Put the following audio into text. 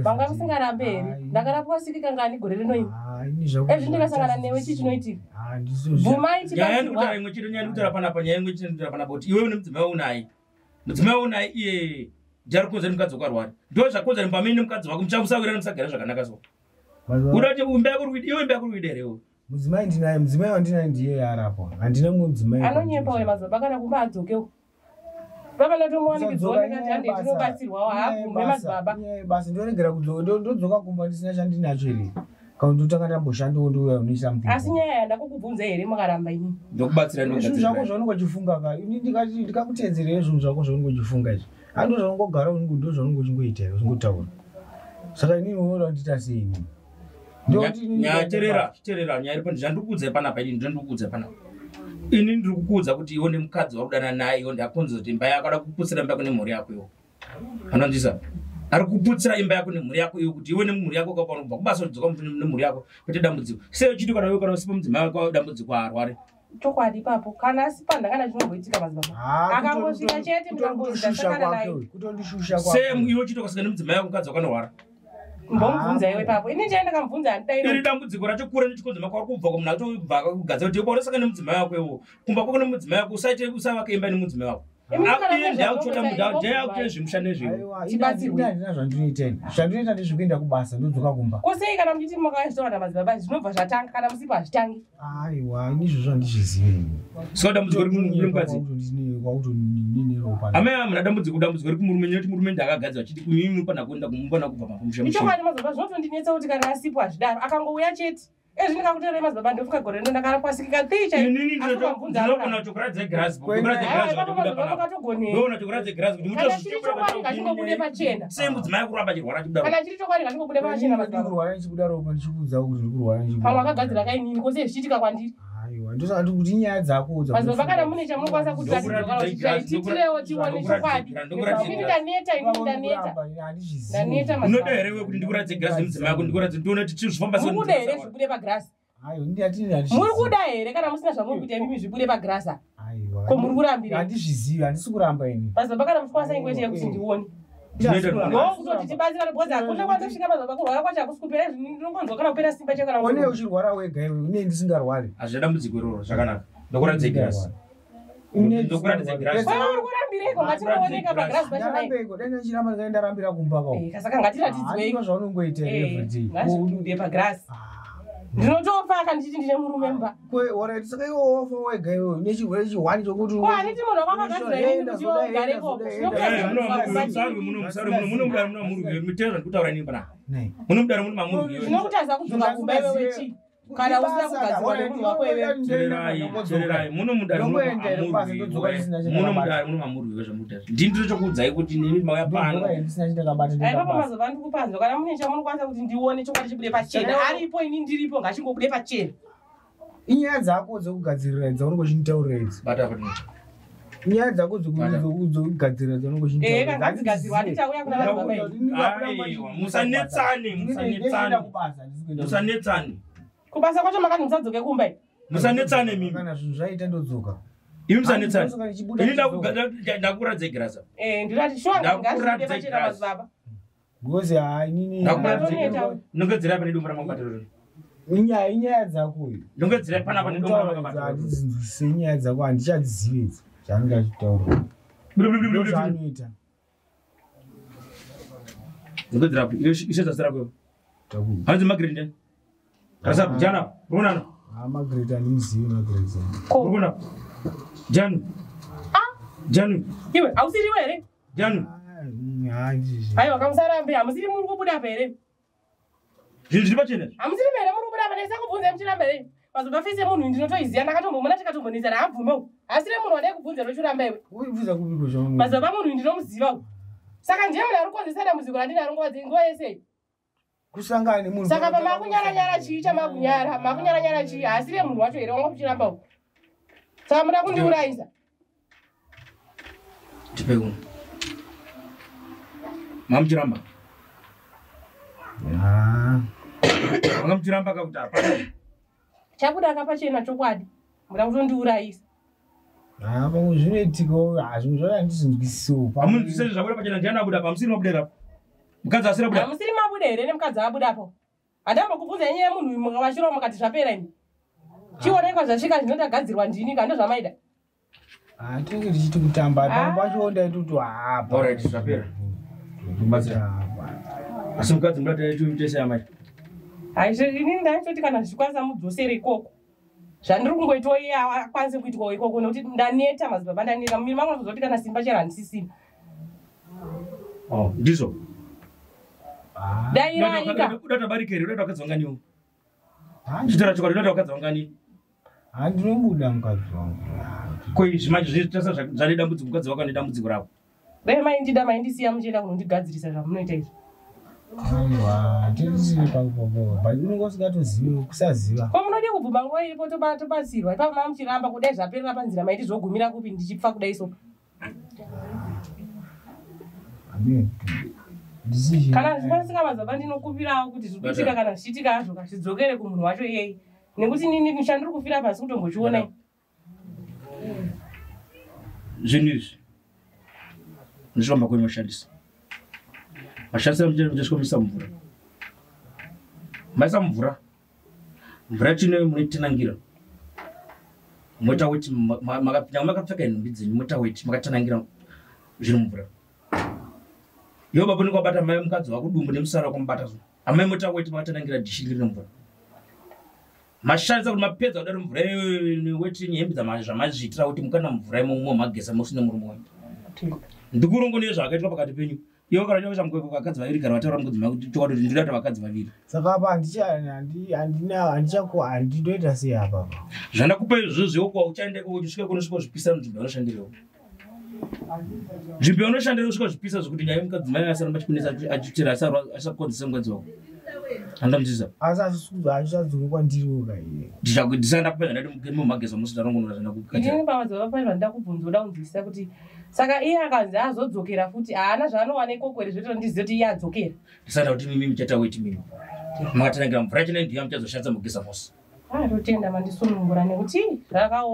Vanga musingarambe here? Ndakarapwa siki kangani gore rino iri? Ezvi ndikasangana newe chii chinoitika? Bvumai Nyaya ndikutaura imwe chete, nyaya ndikutaura panapa, nyaya imwe chete ndikutaura panapa kuti iwewe nemudzimai unaye. Mudzimai unaye iye ndiye ari kukonzera mukadzi wako arware. Ndo zvakonzera pamene nemukadzi wako muchamusawirana musagara zvakanaka so. Kuda kuti imba yako uri iwe imba yako uri kuida here iwe? Mudzimai ndinaye, mudzimai wandinaye ndiye arapwa. Handina mumwe mudzimai. Anonyepa uyo madzibaba kana kumba adzokewo. Baba ndatomuwanikidzwa ndikati hande tinobatsirwawo haabvume madzibaba. Basa ndoregera kudzoka ndodzoka kumba ndisina chandinacho here? Kana ndotanga ndamboshandawo ndouya une something. Asi nyaya yandakukubvunza here mukaramba inini? Ndokubatsira Zvinhu zvako zvaunenge uchifunga ka ini ndikati ndikakutedzera here zvinhu zvako zvaunenge uchifunga izvi. Handi ndozvaungogara unenge ndozvaunenge uchingoita here uchingotaura. Saka inini unoda kundiita sei inini? Nyaya terera, terera nyaya iripo zvandikuudza panapa ini ndinokuudza panapa. Ini ndiri kukuudza kuti iwe nemukadzi wauri kudanana naye iwe ndakonza kuti imba yako ada kuputsira imba yako nemhuri yako iwe. Anonzwisa? Ari kuputsira imba yako nemhuri yako iwe kuti iwe nemhuri yako kwa panobva kubasa udzoka nemhuri yako kwete dambudziko. Sei uchiti kana iwe kana usipo mudzimai wako dambudziko haarware. Chokwadi ipapo kana asipa ndakana chinomboitika madzibaba. Akangosvika chete mukangozi ndasangana naye. Kutondishusha kwake. Same iwe uchiti ukasangana nemudzimai wako mukadzi wako anorwara. Mbomubvunza iwe ipapo. Ini ndichaenda kamubvunza handidairo. Iri dambudziko racho kura nechikonzo mako ari kubva kumunhu atobva akakugadzira kuti paunosangana nemudzimai wako iwo kumba kwako nemudzimai wako usaite usavake imba nemudzimai wako. Iye ndiye akuchota munda ndiye akuita zvemusha nezveiwe. Tibatsirwe. Handina zvandinoita ini. Zvandinoita ndezvekuenda kubasa ndodzoka kumba. Ko sei kana muchiti makazvitaura namadzibaba zvinobva zvatanga kana musipo hazvitangi. Aiwa ini izvozvo handizvizivi ini. Saka dambudziko riri kumurume mukadzi. Amai ava muna dambudziko dambudziko riri kumurume nekuti murume ndiye akagadzirwa achiti kumimi mupana kuenda kumupana kubva pamusha musha. Ichokwadi madzibaba zvinotondinetsa kuti kana asipo hazvidaro akangouya chete. Ezvi ndikakuteerai madzibaba ndofuka gore rino ndakarapwasikika thii chai. Inini Asi ukabvunza ndinogona kutokuratidza girazi. Kuratidza girazi zvatobuda panapa. Ndogona kutokuratidza girazi kuti Kana chiri chokwadi ngachingobude pachena. Sei mudzimai akuramba achirwara achibuda ropa? Kana chiri chokwadi ngachingobude pachena madzibaba. Ndikurwara ndichibuda ropa ndichikuudza kuti ndikurwara ndichibuda. Pamwe akagadzira kainini kose zvichiitika kwandiri. Aiwa ndosaka ndikuti inyaya dzako Madzibaba kana mune chamunokwanisa kutiratidza kana kuti titirewo tione chokwadi. Ini ndaneta ini ndaneta. Ndaneta Unoda madzibaba. here iwe kuti ndikuratidze girazi nemudzimai wako ndikuratidze ndione kuti chii zvifamba sei Muri kuda here zvibude pagirazi? Muri kuda here kana musina zvamuri kuita imimi zvibude pagirazi apa? Ko muri kurambirei? Handizvizivi, handisi kuramba ini. Madzibaba kana muchikwanisa ingoitei kuti ndione. Ndokutoti tibatsirane because hakuna kwandosvika madzibaba kurwara kwacho hakusi kupera izvi ndinongonzwa kana kupera simba chako kana One uchirwara wega iwe, une ndisingarwari. Hazvina dambudziko iroro zvakanaka. Ndokuratidza girazi. Ndokuratidza girazi. Wewe uri kurambireiko ngatingooneka pagirazi pacho nai. Ndarambeiko, dai ndachiramba ndikaenda ndarambira kumba kwako. Eh, saka ngatiratidzwei. Handiko zvaunongoita every day. Ngazvibude pagirazi. Ndinotofa kana ndichiti ndine murume mumba. Kwe, alright, saka iwe wafa wega iwe, une chirwere chihwani chokuti Ko handiti munhu wakakagadzira inini kuti iwe ugare ikoko. Munomudaro muna murwi mitero zvandikutaura inini panapa. Munomudaro muna mamurwi. Zvinokutadza kudzoka kumba iwe wechi. Kana usina kugadzirwa nemunhu wako iwewe. Tererai, tererai. Munomudaro muna mamurwi. Munomudaro muna mamurwi zvamukuita. Ndini ndinochokuudzai kuti nini mauya pano. Aipapo mazuva ndikupanzwa kana mune chamunokwanisa kuti ndione chokwadi chibude pachena. Aripo ini ndiripo ngachingobude pachena. Inyaya dzako dzekugadzirira idzi dzaunenge uchinditaurira idzi. Bata apa. Inyaya dzako dzekugadzirira dzaunenge Eh, uchinditaurira. kana dzigadzirwa handitauya kuna madzibaba ini. Aiwa, musanetsane, musanetsane. Musanetsane. Kubasa kwacho makati musadzoke kumba ini. Musanetsane mimi. Kana zvinhu zvaita ndodzoka. Imi musanetsane. Ndodzoka ndichibuda Ini ndichidzoka. ndakuratidza girazi. Eh, ndinoti shuwa ngazvibude Ndakuratidza pachena girazi. madzibaba. Because haa inini. Ndakuratidza. Nongedzera pane dombo ramakabatirira. Inyaya inyaya dzako iyi. Nongedzera panapa nedombo ramakabatirira. Handidzinzwisise inyaya dzako handichadzizivi idzi zvaanenge achitaura. Ndozvaanoita. Nongedzera apo. Ishe zasi rako. Hanzi Margaret ndiani? Rasa Jana, Ronana. Ah, Margaret handimuzivi Margaret. Ronana. Janu. Janu. Iwe hausiriwe here? Janu. Aiwa kamusarambe hamusiri muri kubuda apa here? Zvinhu zviri pachena. Hamusiri here muri kubuda apa ndaisa kubvunza muchiramba here? Mazuva fese yemunhu ndinotoiziya ndakatombomona tikatombonetsana habvume uyu. Hasiri munhu wandai kubvunza rochiramba iwe. Uibvunza kupiko zvaunenge? Mazuva munhu ndinomuziva uyu. Saka ndiye munhu ari kukonzesa dambudziko randinaro nguva nguva yese iyi. Kusangana nemunhu. Saka pamakunyara-nyara chii chamakunyara? Makunyara-nyara chii? Haasiri munhu wacho here wanga kuchiramba uyu? Saka muda kundiurayisa? Tipe uno. Mamuchiramba. Ah. Manga muchiramba kakuti hapana. Chabuda kapachena chokwadi. Muda kutondiurayisa. Ah, pamwe zvinoitikawo, ah, zvinhu zvacho handizinzwisisiwo. Hamunzwisise zvabuda pachena ndiani abuda pa musiri mabuda rapo. Mukadzi asira buda. Hamusiri mabuda here nemukadzi abudapo? Handambokubvunza nyaya yemunhu mukavashura mukati zvapera imi. Chionekwa zvasvika zvinotagadzirwa ndini ka ndozvamaida. Ah, tinenge tichiti kutamba pamwe pacho ndaitoti hapa. Alright, zvapera. Kubatsira. Asi mukadzi muda tese amai. Haizvo inini ndaitoti kana zvichikwanisa mudzosere ikoko. Zvandiri kungoitwa iye akwanise kuitwawo ikoko nekuti ndaneta madzibaba ndaneta mumiri mangu ndozoti kana simba chero handisisina. Oh, ndizvo. Ah, Dairaika. Uda tabarika here? Uda vakadzi vanganiwo? Chitaura chokwadi, uda vakadzi vangani? handinobuda mukadzi wangu. Ko izvi manje zvitasa zvane dambudziko mukadzi wako ane dambudziko rako. Dai maindida maindisiya muchienda kunondigadzirisa zvamunoita izvi. Aiwa, tirisiri pakupopo. But unenge usingatozivi kusaziva. Ko munodi kubvuma nguva iripo tobatsirwa ipapo mava muchiramba kudai zvaperera panzira maiti zvogumira kupi ndichipfa kudai so. Amen. Decision. Kana zvikwanisika madzibaba ndinokupirawo kuti zviri kuitika kana zvichiitika hazvo kazvidzokere kumunhu wacho iyeye. Nekuti nini chandiri kufira pasi kutombochionai. Zvinhu izvi ndizvo kwenyu mashandisa. Mashandisa muchasvika muisa mvura. Maisa mvura. Mvura yacho inoyo munoitanangira. Moita weti nyangwe makapfeka nhumbi dzenyu moita weti makatanangira zviri mumvura. Iwe baba unenge wabata mai mukadzi wako dumbu nemusara wakamubata so. Amai moita weti makatanangira dhishi riri mumvura. Mashandisa kuti mapedza kudaro mvura iyoyo weti yenyu hembe zvamazviitira kuti mukana mvura imomo mageza musine murume wenyu. Ndikurongo nezvaakaitwa pakati penyu. Iwe kana uchida kuita vakadzi vaviri gara vataura mudzimai kuti chokwadi kuti ndinoda kuita vakadzi vaviri. Saka apa handindoita sei apa apa? Zvandakupa izvozvo iwe kwa uchaenda ikoko uchisvika kunosvika kuzvipisa munzvimbo yaunoshandirewo. Nzvimbo yaunoshandira usvika kuzvipisa zvekuti nyaya yemukadzi mai asaramba achikunetsa achichera asakonzesa mukadzi wako. Handamudzidza. Asi hazvichadzoke kwandiriwo ka iye. Ndisanda kupedza ndati mumageza musi ndarongonora zvandakugadzira. Inini pamadzibaba pane zvandida kubvunza uda kunzwisisa kuti saka iye akanzi azodzokera futi haana zvaanowana ikoko here zvoita ndizive kuti iye adzokera. Ndisanda kuti mimi muchaita weti mimi. Makatangira mvura chena ndiyo muchazoshandisa mugeza musi. Ah, totenda mandisunungura nekuti zvakaoma.